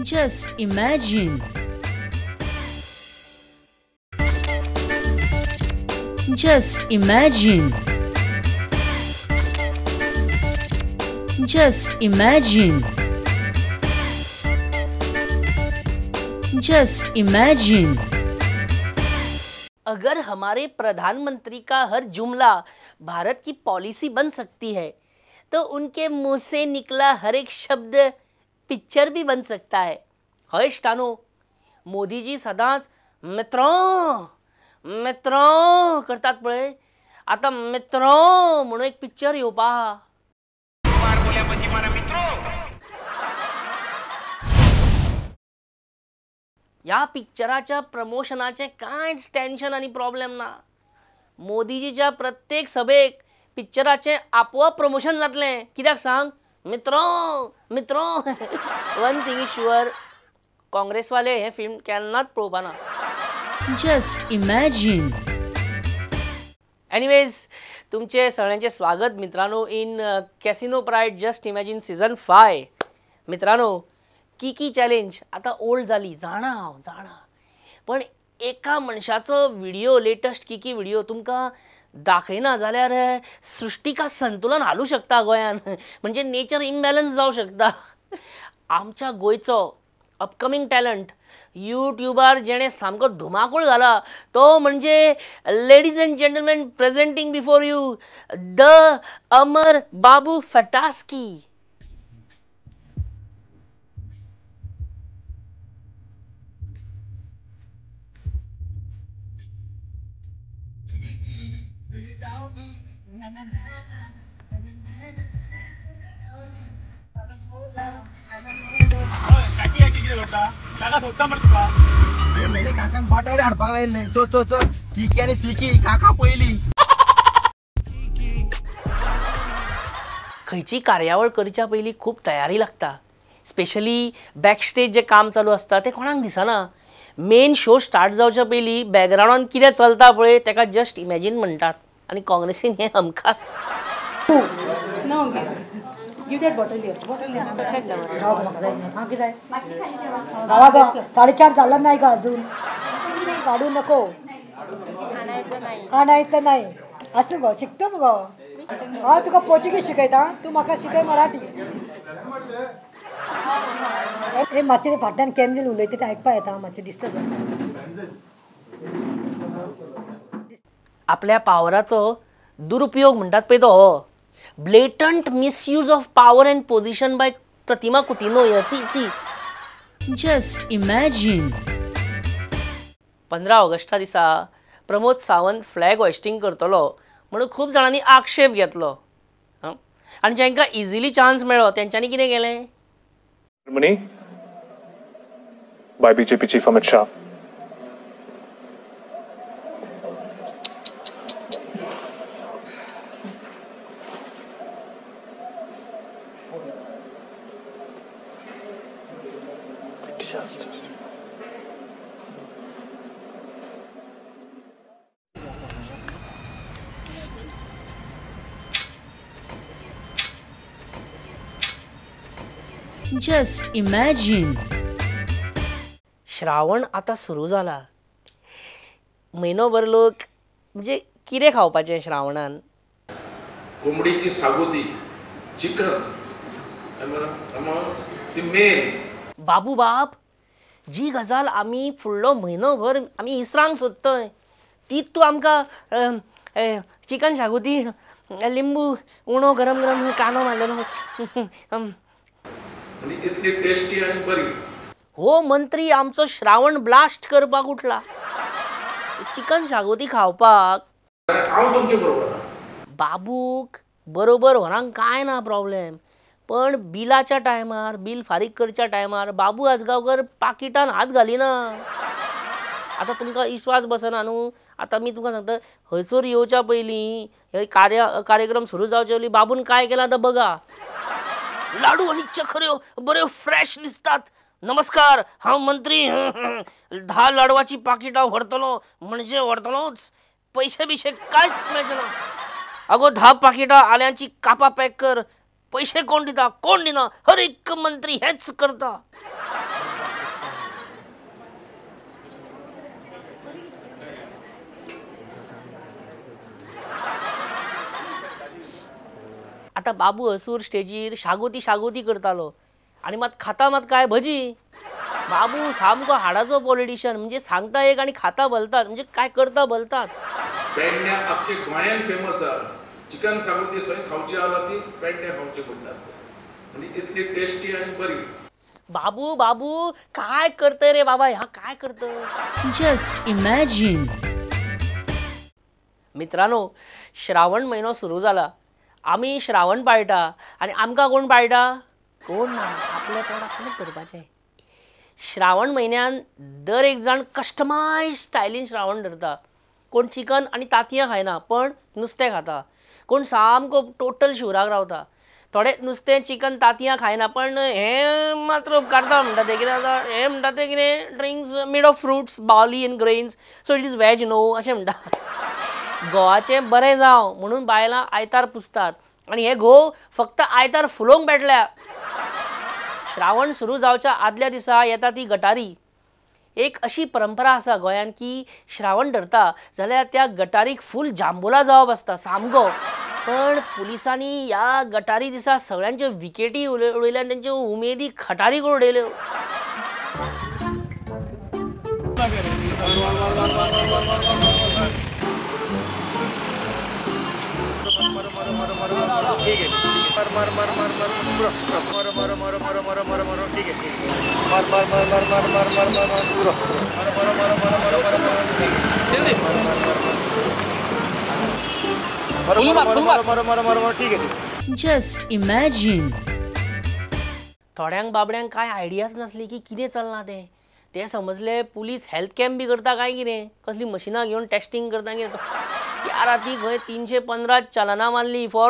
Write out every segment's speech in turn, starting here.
Just imagine. Just imagine. Just imagine. Just imagine. अगर हमारे प्रधानमंत्री का हर जुमला भारत की पॉलिसी बन सकती है तो उनके मुंह से निकला हर एक शब्द पिक्चर भी बन सकता है। हय इश्टानो, मोदीजी सदांच मित्रों मित्रों करतात पळय, आतां मित्रों म्हणून एक पिक्चर येवपा। ह्या पिक्चराच्या प्रमोशनाचें कांयच टेन्शन आनी प्रॉब्लेम ना। मोदीजीच्या प्रत्येक सभेक पिक्चराचें आपोआप प्रमोशन जातलें। कित्याक सांग? मित्रों मित्रों। वन थिंग is sure, काँग्रेसवाले हें फिल्म केन्नाच पळोवपा ना। Just imagine. Anyways, तुमचे सगळ्यांचे स्वागत मित्रांनो in Casino Pride Just Imagine season 5। मित्रांनो, किकी चॅलेंज आतां ओल्ड जाली, जाणा हांव जाणा, पण एका मनशाचो व्हिडिओ, लेटस्ट किकी व्हिडिओ तुमकां दाखयना जाल्यार सृश्टिका संतुलन हालूं शकता गोंयान, म्हणजे नेचर इम्बॅलन्स जावं शकता। आमच्या गोंयचो अपकमींग टॅलंट यूट्यूबार जेणे सामको धुमाकूळ घाला तो म्हणजे ladies and gentlemen, presenting before you the Amar Babu Fataski. खंयची कार्यावळ करच्या पयलीं खूब तयारी लागता। स्पेशली बॅकस्टेज जे काम चालू आसता तें कोणाक दिसना। मेन शो स्टार्ट जावच्या पयलीं बॅकग्रावंडान कितें चलता पळय तेका जस्ट इमॅजीन म्हणटात, आनी काँग्रेसीन हें हमखास। साडेचार झालं नाही का अजून? काढू नको, आणायचं नाही असं गो शिकतो मग। हा तुका पोर्चुगीज शिकयता, तूं म्हाका शिकय मराठी। हे मातशें फाटल्यान कॅन्सील उलयता तें आयकपा येता, मातशें डिस्टर्ब। आपल्या पावराचो दुरुपयोग म्हणटात पळय तो हो, blatant misuse of power and position by Pratima Coutinho. See see. Just imagine. 15 Augusta दिसा प्रमोद सावंत फ्लॅग होइस्टिंग करतलो म्हणून खूब जाणांनी आक्षेप घेतलो आनी जांकां इजिली चान्स मेळ्ळो तेंच्यांनी कितें केलें? By BJP Chief Amit Shah. Disaster. Just imagine. Shravan आता सुरू जाला, म्हयनोभर लोक म्हणजे कितें खावपाचें श्रावणान? कोंबडीची सागोती, चिकन, ती मेन। बाबू बाप, जी गजाल आमी फुडलो म्हयनोभर आमी इसरांक सोदतय तीच तूं आमकां चिकन शागोती, लिंबू उणो गरम गरम कांदो मारलेलो इतली टेस्टी आनी बरी। हो मंत्री आमचो श्रावण ब्लास्ट करपाक उठला चिकन शागोती खावपाक। हांव तुमचे बरोबर। बाबूक बरोबर व्हरांक कांय ना प्रॉब्लेम, पण बिलाच्या टायमार, बिल फारीक करच्या टायमार बाबू आजगांवकर पाकिटान हात घालिना। आतां तुमकां विश्वास बसना न्हू, आतां मी तुमकां सांगता, हयसर येवच्या पयलीं हे कार्यक्रम सुरू जावचे पयलीं बाबून काय केलां आतां बघा। लाडू आनी चखऱ्यो बऱ्यो फ्रेश दिसतात। नमस्कार, हांव मंत्री, 10 लाडवाची पाकिटां व्हरतलो म्हणजे व्हरतलोच, पयशे बिशे कांयच मेळचे ना। अगो 10 पाकिटां आल्यांची कापां पॅक कर, पैसे कोण दिता कोण दिना, हर एक मंत्री हेच करता। आतां बाबू असूर स्टेजीर शागोती शागोती करतालो आनी मात खाता मात काय भजी. बाबू सामको हाडाचो पॉलिटिशियन, म्हणजे सांगता एक आनी खाता भलतात, म्हणजे काय करता भलतात. पेडण्या आख्खे गोंयान फेमस आसा. चिकन शागोती खंय खावची आला ती पेडण्या खावची पडटा, म्हणजे इतली टेस्टी आनी बरी. बाबू बाबू काय करतय रे बाबा, ह्या काय करतय. Just imagine. मित्रांनो, श्रावण म्हयनो सुरू जाला. आमी श्रावण पाळटा आनी आमकां कोण पाळटा? कोण ना. आपलें पोट आपणें करपाचें. श्रावण म्हयन्यान दर एक जाण कस्टमायज स्टायलीन श्रावण धरता. कोण चिकन आनी तांतयां खायना पण नुस्तें खाता, कोण सामको टोटल शिवराक रावता, थोडे नुस्तें चिकन तांतयां खायना पण हें मात्र उपकारता म्हणटा तें कितें आतां हें म्हणटा तें कितें drinks made of fruits barley and grains so it is veg no अशें म्हणटा. घोवाचें बरें जावं म्हणून बायलां आयतार पुजतात आनी हे घोव फक्त आयतार फुलोवंक पेटल्या. श्रावण सुरू जावच्या आदल्या दिसा येता ती गटारी. एक अशी परंपरा आसा गोंयांत की श्रावण धरता जाल्यार त्या गटारीक फूल जांबोला जावप आसता सामको. पण पुलिसांनी ह्या गटारी दिसा सगळ्यांच्यो विकेटी उडयल्या आनी तेंच्यो उमेदी खटारी करून उडयल्यो. Just imagine. थोड्यांक बाबड्यांक कांय आयडियाच नासली की कितें चल्लां तें. ते समजले पुलीस हेल्थ कॅम्प बी करता काय कितें, कसली मशिनां घेवन टेस्टिंग करता कितें. त्या राती खंय 315 चलनां मारली for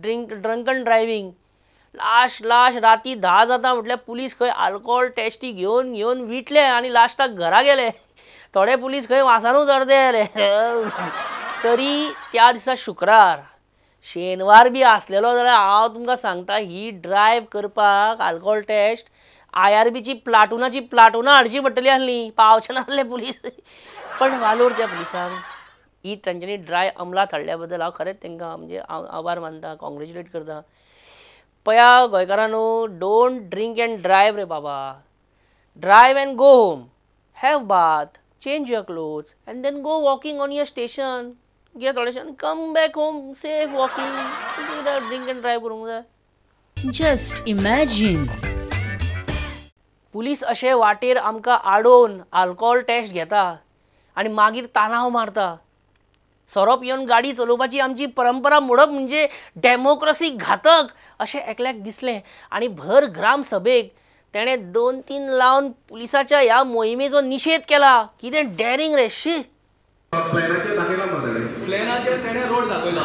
drunken driving. Last last राती 10 जाता म्हटल्यार पुलीस खंय आल्कोहोल टेस्टी घेवन घेवन विटले आनी लास्टाक घरा गेले. थोडे पुलीस खंय वासानूच अर्दे गेले. तरी त्या दिसा शुक्रार शेनवार बी आसलेलो जाल्यार हांव तुमकां सांगता ही ड्रायव करपाक आल्कोहोल टेस्ट IRBची प्लाटूनाची प्लाटूनां हाडची पडटली आसली, पावचे नासले पुलीस. पण वालोर त्या पुलिसांक, ही तांच्यांनी ड्राय अंमलात हाडल्या बद्दल हांव खरेंच तांकां म्हणजे हांव आभार मानता, कॉंग्रेच्युलेट करता. पया गोंयकारांनो, don't drink and drive रे बाबा. Drive and go home, have bath, change your clothes and then go walking on your station. घे थोडेशें, come back home safe walking. Drink and drive करूंक जाय. Just imagine. Police अशे वाटेर आमकां आडोवन alcohol taste घेता आनी मागीर तानाव मारता. सोरो पिवन गाडी चलोवपाची आमची परंपरा मोडप म्हणजे डेमोक्रसी घातक अशें एकल्याक दिसलें आनी भर ग्राम सभेक तेणें 2-3 लावन पुलिसाच्या ह्या मोहिमेचो निशेध केला. कितें डॅरिंग रे शी. प्लॅनाचेर दाखयला मरे, प्लॅनाचेर तेणें रोड दाखयला,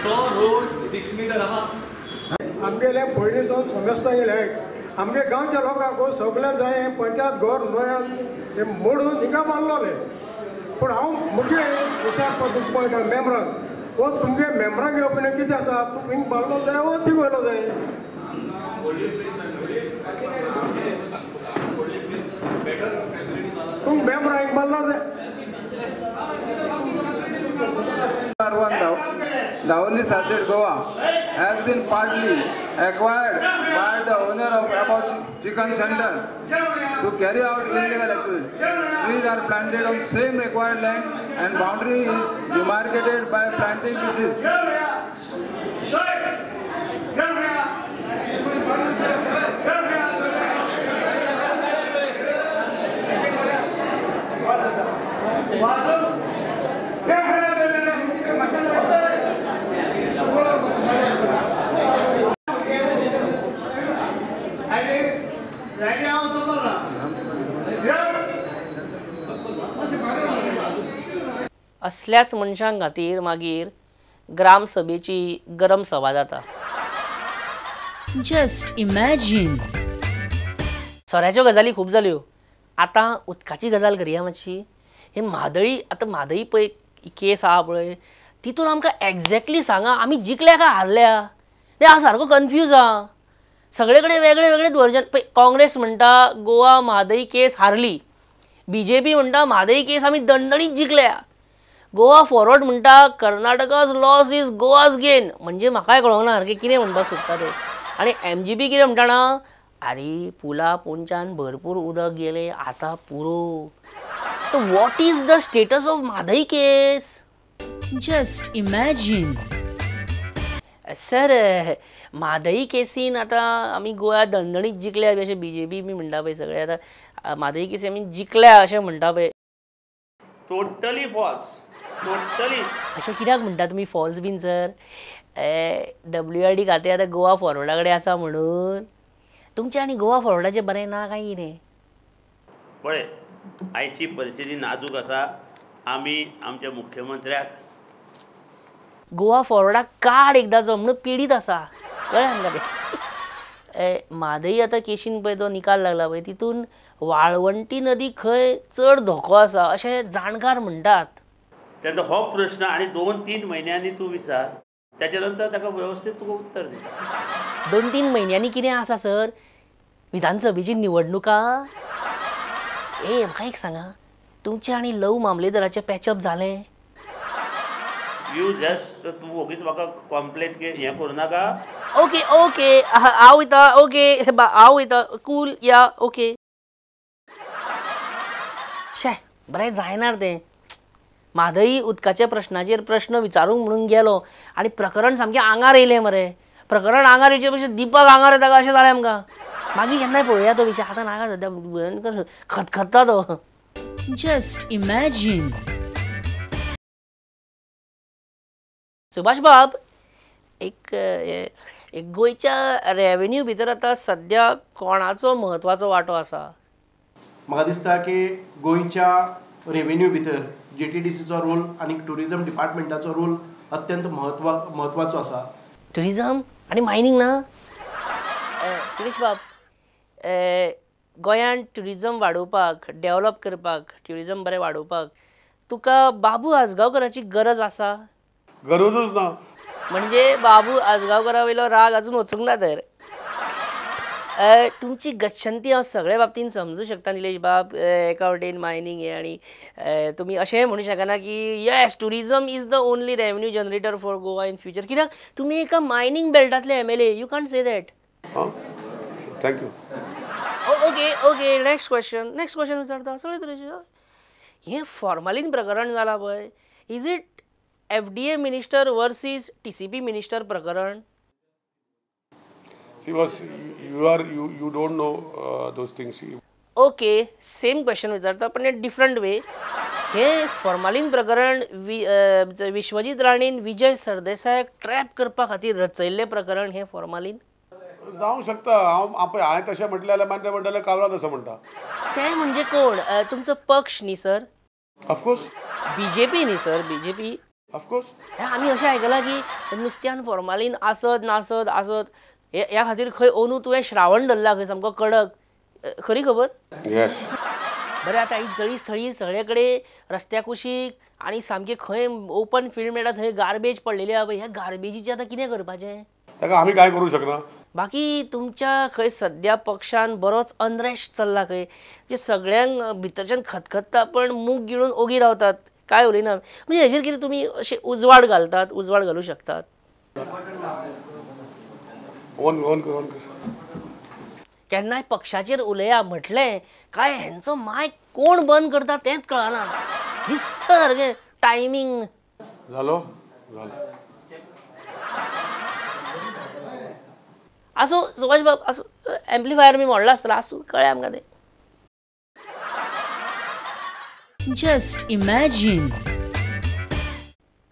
तो रोड 6 मिटर आहा. आमगेले पयलीं सावन समजता गेले आमगे गांवच्या लोकांक सगळें जाय पंचायत घर न्हंयान ते मोडून हिंगा बांदलोले. पूण हांव मुगे विचारपाक पळयता मेम्बरांक, हो तुमगे मेम्बरांक ओपिनियन कितें आसा, तूं हिंग बांदलो जाय वो ती वयलो जाय. तूं मेम्बरां हिंग बांदलो जाय. Daoli Salcete Goa has been partly acquired by the owner of About Chicken Center to carry out illegal activities. Trees are planted on same acquired land and boundary is demarcated by planting trees. असल्याच मनशां खातीर मागीर ग्रामसभेची गरम सभा जाता. Just imagine. सोऱ्याच्यो गजाली खूब जाल्यो, आतां उदकाची गजाल करया मातशी. हे म्हादळी, आतां म्हादई पळय केस आहा पळय, तितून आमकां एग्जॅक्टली सांगा आमी जिखल्या काय हारल्या. हांव सारको कन्फ्यूज आहा. सगळे कडेन वेगळे वेगळेच वर्जन. पळय काँग्रेस म्हणटा गोवा म्हादई केस हारली, BJP म्हणटा म्हादई केस आमी दणदणीत जिखल्या. गोवा फॉरवर्ड म्हणटा Karnataka's loss is Goa's gain. म्हणजे म्हाकाय कळोंक ना सारकें कितें म्हणपाक सोदता ते. आनी एम जी पी कितें म्हणटा ना, आरे पुला पोंच्यान भरपूर उदक गेलें आतां पुरो. तर what is the status of Mhadei case? Just imagine. Sir, Mhadei casein आतां आमी गोवा दणदणीत जिखल्या बी अशें बी जे पी बी म्हणटा पळय सगळे. आतां म्हादई केसी आमी जिखल्या अशें म्हणटा पळय. Totally false, totally. अशें कित्याक म्हणटा तुमी फॉल्स बीन सर? डब्ल्यू आर डी खातें आतां गोवा फॉरवर्डा कडेन आसा म्हणून तुमचें आनी गोवा फॉरवर्डाचें बरें ना काय कितें? पळय, आयची परिस्थिती नाजूक आसा. आमी आमच्या मुख्यमंत्र्याक गोवा फॉरवर्डाक काड एकदांचो म्हणून पिडीत आसा, कळ्ळें आमकां तें. म्हादई आतां केशीन पळय तो निकाल लागला पळय, तितून वाळवंटी नदी खंय चड धोको आसा अशें जाणकार म्हणटात. तेन्ना हो प्रश्न आनी 2-3 म्हयन्यांनी तूं विचार, त्याच्या नंतर ताका व्यवस्थीत तुका उत्तर दिता. 2-3 म्हयन्यांनी कितें आसा सर? विधानसभेची निवडणुका. ए म्हाका एक सांगा, तुमचें आनी लव मामलेदाराचें पॅचअप जालें? You just तूं वोगीच म्हाका कॉम्प्लेन हें करूं नाका. ओके ओके, हांव वयता. ओके हांव वयता. कूल या ओके. शे बरें जायना तें. म्हादई उदकाच्या प्रश्नाचेर प्रश्न विचारूंक म्हणून गेलो आनी प्रकरण सामकें आंगार येयलें मरे. प्रकरण आंगार येवचे पेक्षा दीपक आंगार येता काय अशें जालें आमकां. मागीर केन्नाय पळोवया तो विशय, आतां नाका सद्या, भयंकर खतखत्ता तो. Just imagine. Subhash बाब, एक गोंयच्या रेवेन्यू भितर आतां सद्या कोणाचो म्हत्वाचो वांटो आसा? म्हाका दिसता की गोंयच्या रेवेन्यू भितर जीटीडीसीचो रोल आनी ट्युरिजम डिपार्टमेंटाचो रोल अत्यंत म्हत्वाचो आसा. ट्युरिजम आनी मायनींग ना? गिरीश बाब, गोंयांत ट्युरिजम वाडोवपाक, डेवलप करपाक, ट्युरिजम बरें वाडोवपाक तुका बाबू आजगांवकराची गरज आसा? गरजूच ना. म्हणजे बाबू आजगांवकरा वयलो राग अजून वचूंक ना तर? तुमची गच्छंती हांव सगळे बाबतीन समजू शकता निलेश बाब. एका वटेन मायनींग हें आनी तुमी अशेंय म्हणू शकना की yes tourism is the only revenue generator for Goa in future, कित्याक तुमी एका mining बेल्टांतले M L A. You can't say that. Thank you. Okay okay, next question. Next question विचारता सगळे तरेचे. हें फॉर्मालीन प्रकरण जालां पळय, is it F D A minister versus T C P minister प्रकरण? See, boss, you don't know those things. Okay, same question विचारता पण डिफरंट वे. हे फॉर्मालीन प्रकरण विश्वजीत राणेन विजय सरदेसायाक ट्रॅप करपा खातीर रचयल्लें प्रकरण हें फॉर्मालीन जावं शकता. हांव हांवें तशें म्हटलें जाल्यार मागीर ते म्हणटले कावरात असो म्हणटा. ते म्हणजे कोण? तुमचो पक्ष न्ही sir? Of course. BJP न्ही सर? BJP of course. आमी अशें आयकलां की नुस्त्यान फॉर्मालीन आसत नासत आसत ह्या खातीर खंय अंदू तुवें श्रावण धरला खंय सामको कडक, खरी खबर? येस. बरें, आतां ही जळी स्थळी सगळे कडेन रस्त्या कुशीक आनी सामकें खंय ओपन फिल्ड मेळटा थंय गार्बेज पडलेली आहा. ह्या गार्बेजीचें आतां कितें करपाचें? ताका आमी कांय करूं शकना. बाकी तुमच्या खंय सद्या पक्षान बरोच अनरेस्ट चल्ला खंय, म्हणजे सगळ्यांक भितरच्यान खतखत्ता पण मूग गिळून ओगी रावतात, काय उलयना. म्हणजे हेजेर कितें तुमी अशें उजवाड घालतात, उजवाड घालूं शकतात? केन्नाय पक्षाचेर उलया म्हटलें काय हेंचो मायक कोण बंद करता तेंच कळना, दिसता सारकें टायमींग जालो जालो. आसूं सुभाष बाब, आसूं, एम्प्लिफायर बी मोडला आसतलो, आसूं, कळ्ळें आमकां तें. Just imagine.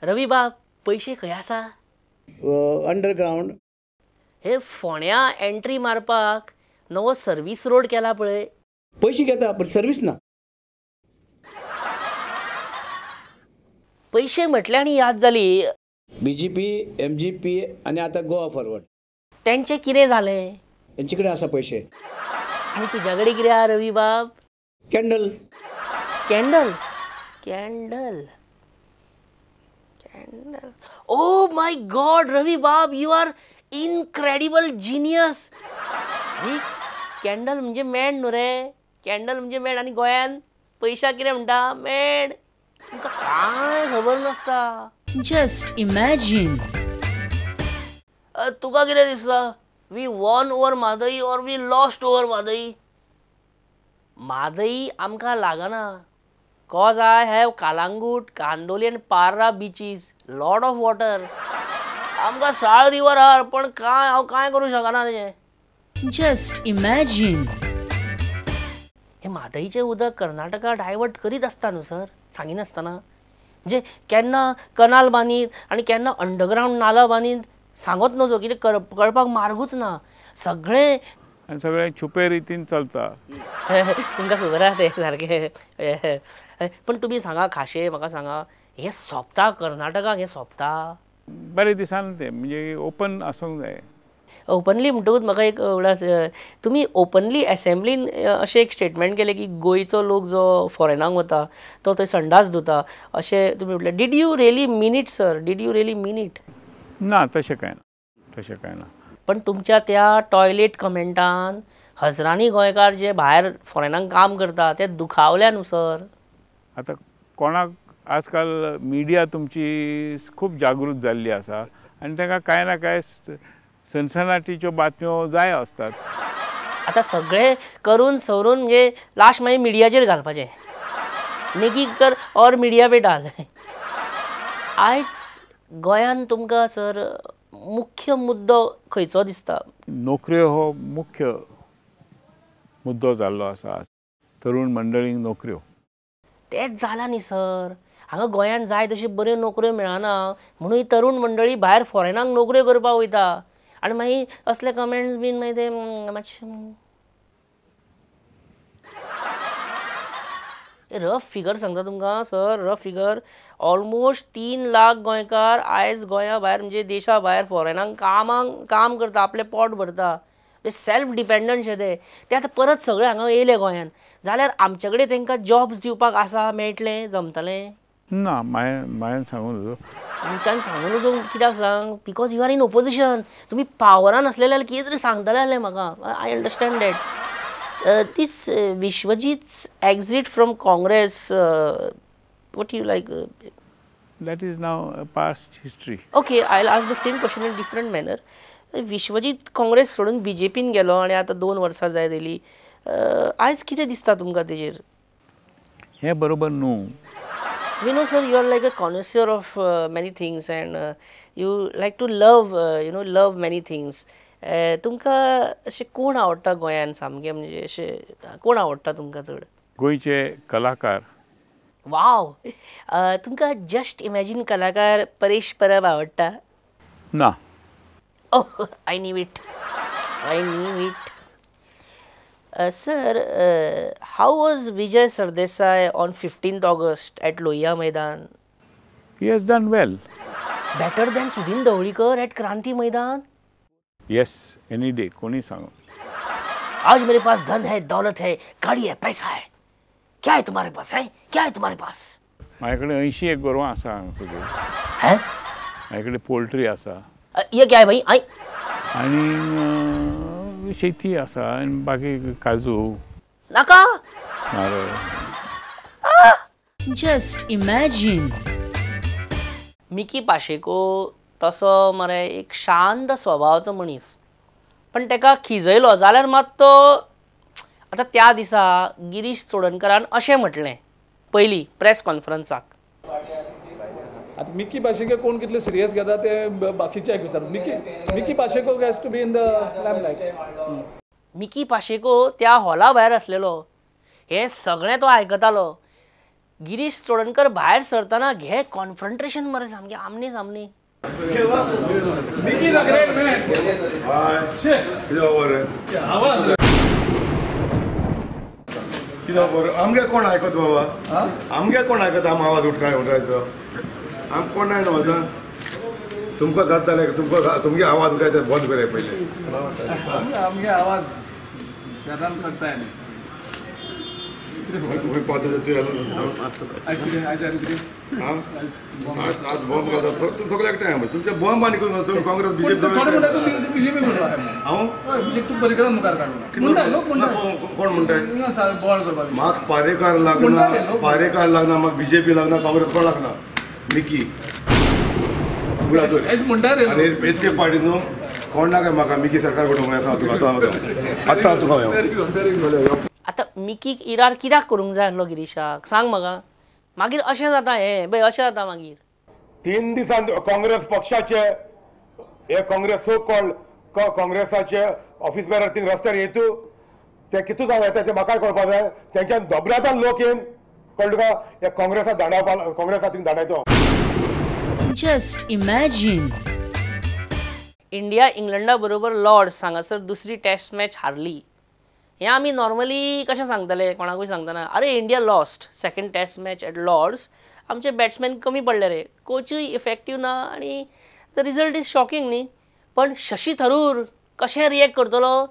रवी बाब, पयशे खंय आसा? अंडरग्रावंड. हे फोंड्या एंट्री मारपाक नवो सर्वीस रोड केला पळय. पयशे घेता पण सर्वीस ना. पयशे म्हटले आनी याद जाली, बीजेपी एमजीपी आनी आतां गोवा फॉरवर्ड तेंचें कितें जालें? तेंचे कडेन आसा पयशे. आनी तुज्या कडेन कितें आहा रवी बाब? Candle. Candle candle candle. Oh my God Ravi बाब, you are incredible genius. He candle म्हणजे मेण न्हू रे, कॅन्डल म्हणजे मेण. आनी गोंयान पयशाक कितें म्हणटा? मेण. तुमकां कांय खबर नासता. Just imagine. तुका कितें दिसता? We won over Mhadei or we lost over Mhadei? Mhadei आमकां लागना, cause I have Calangute, Candolim and Parra beaches, lot of water. आमकां साळ रिवर आहा, पण कांय हांव कांय करूं शकना तेजें. Just imagine. हें म्हादईचें उदक कर्नाटका डायवर्ट करीत आसता न्हू सर, सांगिनासतना. म्हणजे केन्ना कनाल बांदीत आनी केन्ना अंडरग्रावंड नाला बांदीत सांगत नजो, कितें कळपाक मार्गूच ना सगळें. आनी सगळें छुपे रितीन चलता. तुमकां खबर आहा तें सारकें. पण तुमी सांगा खाशे, म्हाका सांगा, हें सोंपता कर्नाटकाक, हें सोंपता बरें दिसान तें म्हणजे ओपन आसूंक जाय. ओपनली म्हणटकूच म्हाका एक उगडास, तुमी ओपनली एसेंब्लीन अशें एक स्टेटमेंट केलें की गोंयचो लोक जो फॉरेनाक वता तो थंय संडास धुता, अशें तुमी म्हटलें. Did you really mean it sir? Did you really mean it? ना, तशें कांय ना, तशें कांय ना. पण तुमच्या त्या टॉयलेट कमेंटान हजरांनी गोंयकार जे भायर फॉरेनाक काम करता ते दुखावल्या न्हू सर. आतां कोणाक आजकाल मिडिया तुमची खूब जागृत जाल्ली आसा आनी तांकां कांय ना कांय सनसनाटीच्यो बातम्यो जाय आसतात. आतां सगळें करून सवरून म्हणजे लास्ट मागीर मिडियाचेर घालपाचें, नेकी कर और मिडिया पे डाल. आयज गोंयान तुमकां सर मुख्य मुद्दो खंयचो दिसता? नोकऱ्यो हो मुख्य मुद्दो जाल्लो आसा, तरुण मंडळींक नोकऱ्यो. तेंच जालां न्ही सर, हांगा गोंयांत जाय तश्यो बऱ्यो नोकऱ्यो मेळना म्हणून ही तरुण मंडळी भायर फॉरेनाक नोकऱ्यो करपाक वयता आनी मागीर असले कमेंट्स बीन मागीर ते मातशे रफ फिगर सांगता तुमकां sir, rough figure almost 3 lakh गोंयकार आयज गोंया भायर म्हणजे देशा भायर फॉरेनाक कामाक काम करता, आपलें पोट भरता, सेल्फ डिपेंडंट शे ते. ते आतां परत सगळे हांगा येयले गोंयांत जाल्यार आमचे कडेन तांकां जॉब्स दिवपाक आसा, मेळटलें, जमतलें? ना, मायन सांगू नजो. तुमच्यान सांगू नजो कित्याक सांग? Because you are in opposition. तुमी पावरान आसलेले जाल्यार कितें तरी सांगतले आसले म्हाका. I understand that. This Vishwajit's exit from Congress, what you like? That is now past history. Okay, I will ask the same question in different manner. Vishwajit Congress सोडून बीजेपीन गेलो आनी आतां 2 वर्सां जायत येयली, आयज कितें दिसता तुमकां तेजेर? हें बरोबर न्हू. We know sir, you are like a connoisseur of many things and you like to love, you know, love many things. तुमकां अशें कोण आवडटा गोंयांत सामकें, म्हणजे अशें कोण आवडटा तुमकां चड? गोंयचे कलाकार. वाव, तुमकां जस्ट इमॅजीन कलाकार परेश परब आवडटा? ना. Oh, I knew it. I knew it. Sir, how was Vijay Sardesai on 15th August at Lohia Maidan? He has done well. Better than Sudin Dhavalikar at Kranti Maidan? Yes, any day. कोणी सांगो. आज मेरे pass धन है, दौलत है, गाड़ी है, पैसा है, क्या है तुम्हारे pass? है क्या है तुम्हारे पास? माझ्याकडे 81 गोरवां आसा. है? माझ्याकडे पोल्ट्री आसा. ये क्या है भाई? आई आणि शेती आसा आनी बाकी काजू नाका नारळ. Just imagine. Mickey Pacheco तसो मरे एक शांत स्वभावाचो मनीस, पण तेका खिजयलो जाल्यार मात तो आतां त्या दिसा गिरीश चोडणकरान अशें म्हटलें पयलीं प्रेस कॉन्फरन्साक. आतां मिकी पाशेको कोण कितले सिरियस घेता ते बाकीच्याक विचार. Mickey Pacheco has to be in the limelight. Mickey Pacheco त्या हॉला भायर आसलेलो, हें सगळें तो आयकतालो. गिरीश चोडणकर भायर सरतना घे कॉन्फ्रंट्रेशन मरे सामकें आमने सामने. Mickey the great man. आवाज कितें बरं आमगे कोण आयकत बाबा? आमगे कोण आयकत? आम आवाज उठायचो आम कोण आयना वचन. तुमकां जाता जाल्यार तुमकां तुमगे आवाज उठायचो बंद करया पयलीं. आमगे आवाज शेतान करताय न्ही. आज बॉम्ब घालता सगळे एकठांय तुमचे बॉम्ब आनी करून तुम्ही काँग्रेस बीजेपी. बीजेपी हांव तूं पर्रीकरान मुखार काडूं म्हणटा लोक म्हणटा कोण म्हणटाय म्हाका पारेकार लागना, पारेकार लागना, म्हाका बीजेपी लागना, काँग्रेस कोण लागना, मिकी आनी इतके पार्टी न्हू कोण नाका म्हाका, मिकी सरकार घडोवंक जाय. सांग तुका आतां सांग तुका आतां मिकीक इरार कित्याक करूंक जाय आसलो गिरीशाक सांग म्हाका. मागीर अशें जाता हें पळय अशें जाता मागीर 3 दिसान काँग्रेस पक्षाचे हे काँग्रेस सो कॉल्ड काँग्रेसाचे ऑफिस बेरर थिंग रस्त्यार येतू ते कितू जावं येता ते म्हाकाय कळपा जाय. तेंच्यान दोबरातान लोक येवन कळ्ळें तुका हे काँग्रेसाक धांवडावपा, काँग्रेसाक थिंग धांवडायतो. जस्ट इमॅजिन इंडिया इंग्लंडा बरोबर लॉर्ड्स हांगासर दुसरी टॅस्ट मॅच हारली. हें आमी नॉर्मली कशें सांगतले कोणाकूय सांगतना, अरे India lost second test match at Lord's, आमचे बॅट्समॅन कमी पडले रे, कोचूय इफेक्टीव ना आनी the result is shocking न्ही. पण शशी थरूर कशें रिएक्ट करतलो?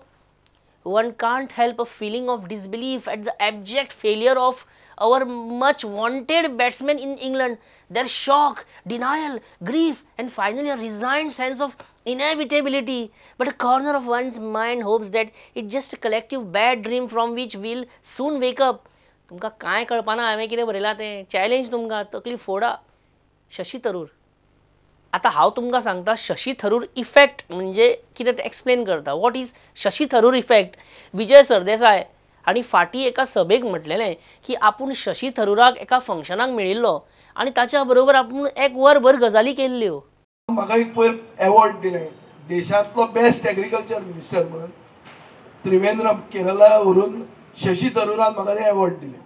One can't help a feeling of disbelief at the abject failure of our much wanted batsmen in England. Their shock, denial, grief and finally a resigned sense of inevitability. But a corner of one's mind hopes that it's just a collective bad dream from which we'll soon wake up. तुमकां कांय कळपाना हांवें कितें बरयलां तें, challenge तुमकां, तकली फोडा. शशी थरूर आतां हांव तुमकां सांगता शशी थरूर इफेक्ट म्हणजे कितें तें एक्सप्लेन करता. What is Shashi Tharoor effect? Vijay Sardesai आनी फाटीं एका सभेक म्हटलेलें की आपूण शशी थरूराक एका फंक्शनाक मेळिल्लो आनी ताच्या बरोबर आपूण एक वरभर गजाली केल्ल्यो. म्हाका एक पयर एवॉर्ड दिलें देशांतलो बेस्ट एग्रीकल्चर मिनिस्टर म्हणून, त्रिवेंद्रम केरला व्हरून शशी थरूरान म्हाका तें एवॉर्ड दिलें.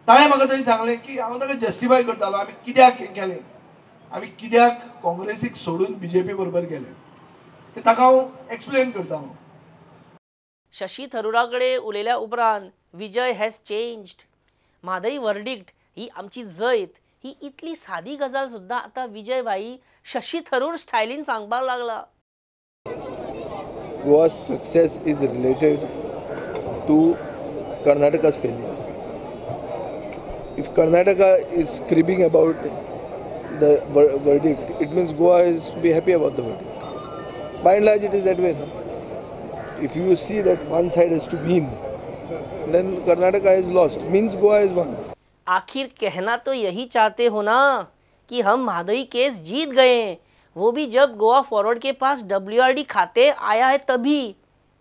ताणें म्हाका थंय सांगलें की हांव ताका जस्टिफाय करतालो आमी कित्याक हें केलें, आमी कित्याक काँग्रेसीक सोडून बीजेपी बरोबर गेले ते ताका हांव एक्सप्लेन करतालो. शशी थरूरा कडेन उलयल्या उपरांत Vijay has changed, Mhadei verdict ही आमची जैत ही इतली सादी गजाल सुद्दां आतां विजय भाई शशी थरूर स्टायलीन सांगपाक लागला. Goa's success is related to Karnataka's failure. If Karnataka is cribbing about the verdict, it means Goa is to be happy about the verdict. By and large, it is that way. No? If you see that one side has to win, then Karnataka is lost, means Goa is won. आखिर कहना तो यही चाहते हो ना कि हम म्हादई केस जीत गए, वो भी जब Goa forward K pass WRD खाते आया है तभी.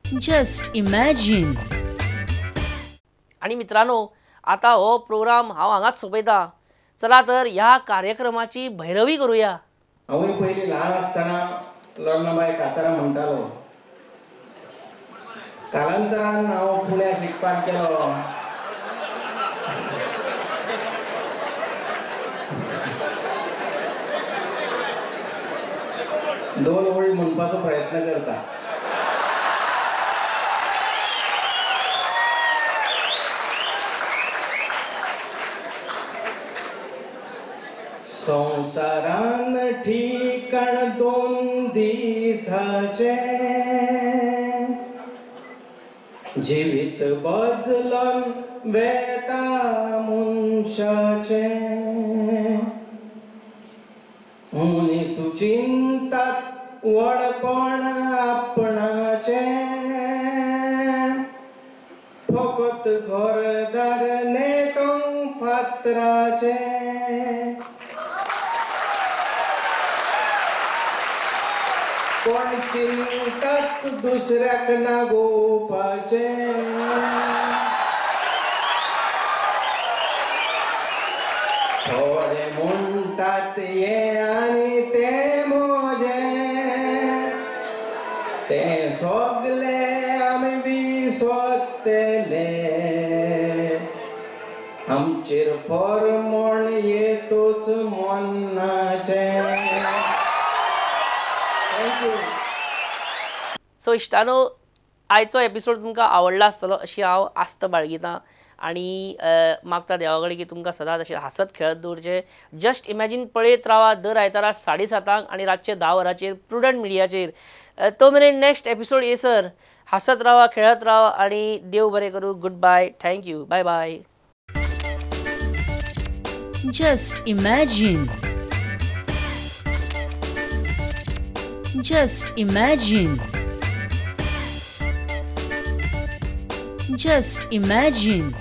Just imagine. आणि मित्रांनो आता हो प्रोग्राम हांव हांगाच सोंपयता. चला तर ह्या कार्यक्रमाची भैरवी करूया. हांवूय पयलीं ल्हान आसतना लग्नबाय कातारां म्हणटालो. कालांतरान हांव पुण्या शिकपाक गेलो. दोन ओळी म्हणपाचो प्रयत्न करता. संवसारान ठिकाण 2 दिसाचें, जिवीत बदलन वेता मनशाचें, मनीस चिंतात व्हडपण आपणाचें, फकत घरदार नेटोंक फातराचें. कोण चिंतात दुसऱ्याक नागोवपाचें, थोडे म्हणटात हें आनी तें म्हजें, तें सगलें आमी विसरतले, आमचेर फॉर्मोण येतूच मनाचें. सो इश्टानो, आयचो एपिसोड तुमकां आवडला आसतलो अशी हांव आस्त बाळगितां आनी मागता देवा कडेन की तुमकां सदांच अशें हांसत खेळत दवरचें. जस्ट इमॅजीन पळयत रावा दर आयतारा 7:30 आनी रातचे 10 वरांचेर प्रुडंट मिडियाचेर. तो मेरेन नेक्स्ट एपिसोड येसर हांसत रावा, खेळत रावा आनी देव बरें करूं. Good bye, thank you, bye bye. Just imagine. Just imagine. Just imagine.